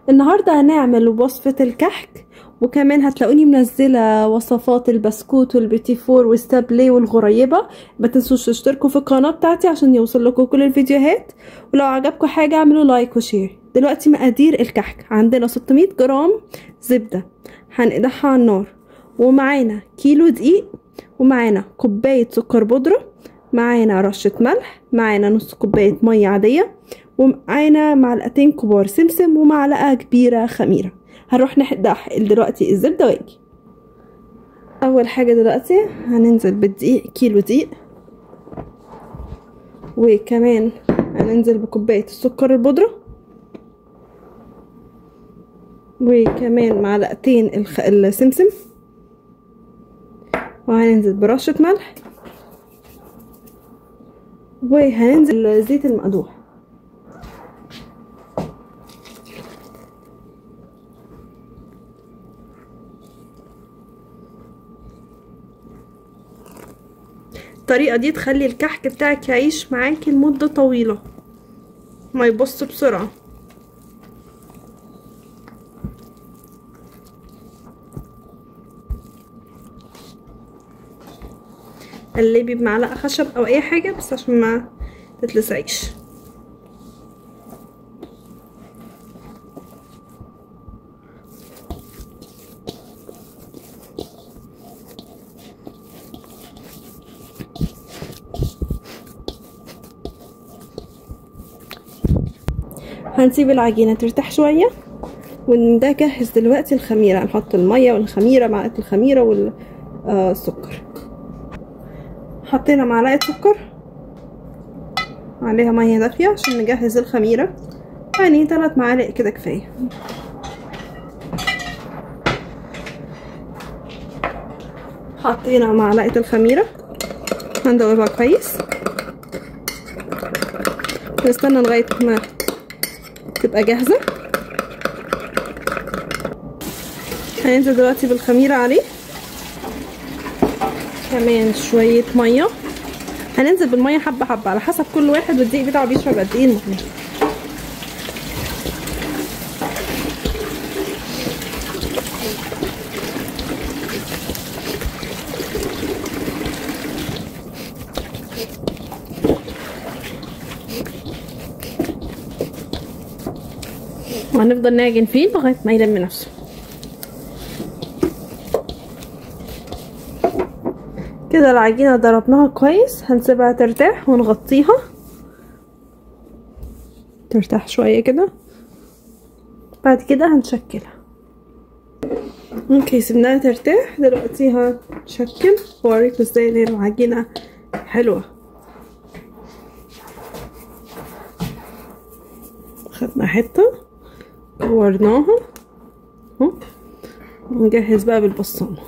النهاردة هنعمل وصفة الكحك، وكمان هتلاقوني منزلة وصفات البسكوت والبيتيفور والسابلي والغريبة. ما تنسوش تشتركوا في القناة بتاعتي عشان يوصل لكم كل الفيديوهات، ولو عجبكم حاجة اعملوا like و share. دلوقتي مقادير الكحك، عندنا 600 جرام زبدة هنقدحها على النار، ومعانا كيلو دقيق، ومعانا كوباية سكر بودرة، معانا رشة ملح، معانا نص كوباية مية عادية، ومعانا معلقتين كبار سمسم، ومعلقة كبيرة خميرة. هنروح نقدح دلوقتي الزبدة واجي. اول حاجة دلوقتي هننزل بالدقيق، كيلو دقيق، وكمان هننزل بكوباية السكر البودرة، وكمان معلقتين السمسم، وهننزل برشة ملح، وهننزل زيت المقدوح. الطريقة دي تخلي الكحك بتاعك يعيش معاكي لمدة طويلة، ما يبص بسرعة. قلبي بمعلقة خشب او اي حاجة بس عشان ما تتلسعيش. هنسيب العجينة ترتاح شوية، ونجهز دلوقتي الخميرة. هنحط المية والخميرة، معلقة الخميرة والسكر. حطينا معلقة سكر عليها مية دافية عشان نجهز الخميرة، يعني 3 معالق كده كفاية. حطينا معلقة الخميرة، هندوبها كويس، نستنى لغاية ما تبقى جاهزة. هننزل دلوقتي بالخميرة عليه، كمان شوية مية. هننزل بالمية حبة حبة على حسب كل واحد والدقيق بتاعه بيشرب قد ايه المية. وهنفضل نعجن فيه لغاية ما يلم نفسه كده. العجينة ضربناها كويس، هنسيبها ترتاح ونغطيها ترتاح شوية كده، بعد كده هنشكلها. okay، سيبناها ترتاح، دلوقتي هنشكل واوريكم ازاي ان العجينة حلوة. خدنا حتة كورناها اهو، ونجهز بقى بالبصامة.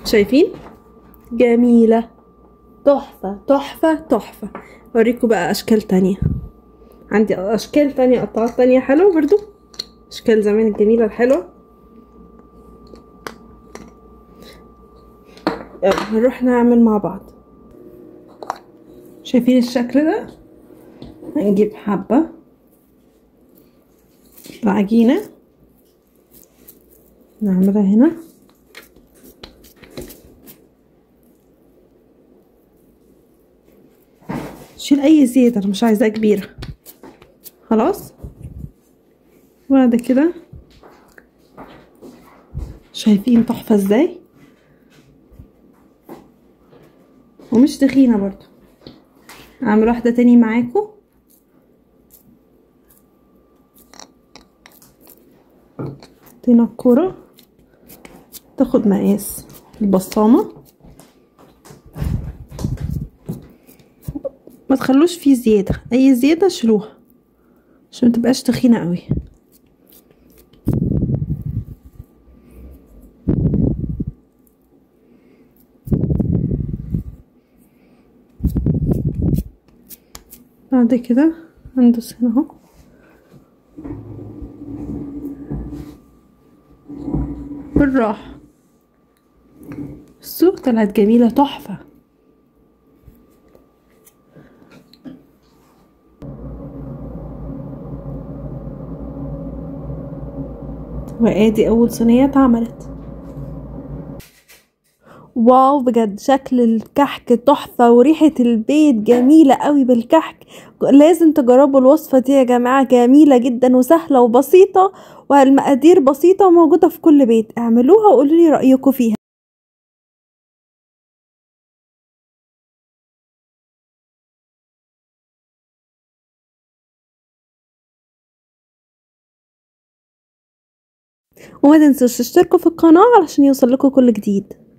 شايفين؟ جميلة، تحفة تحفة تحفة. اوريكم بقى اشكال تانية، عندي اشكال تانية، قطعات تانية حلوة برضو، اشكال زمان الجميلة الحلوة. يلا هنروح نعمل مع بعض. شايفين الشكل ده؟ هنجيب حبة العجينة نعملها هنا، شيل اي زيادة، انا مش عايزاها كبيرة خلاص. وبعد كده شايفين تحفة ازاي، ومش تخينة برضو. اعمل واحدة تاني معاكم. حطينا الكرة، تاخد مقاس البصامة، ما تخلوش فيه زيادة، اي زيادة شيلوها عشان ما تبقاش تخينة قوي. بعد كده هندوس هنا اهو، بالراحة. السوق طلعت جميلة تحفة. وادي اول صينية اتعملت. wow بجد شكل الكحك تحفة، وريحة البيت جميلة قوي بالكحك. لازم تجربوا الوصفة دي يا جماعة، جميلة جدا وسهلة وبسيطة، والمقادير بسيطة وموجودة في كل بيت. اعملوها وقولوا لي رأيكم فيها. وما تنسوش تشتركوا في القناة علشان يوصل لكم كل جديد.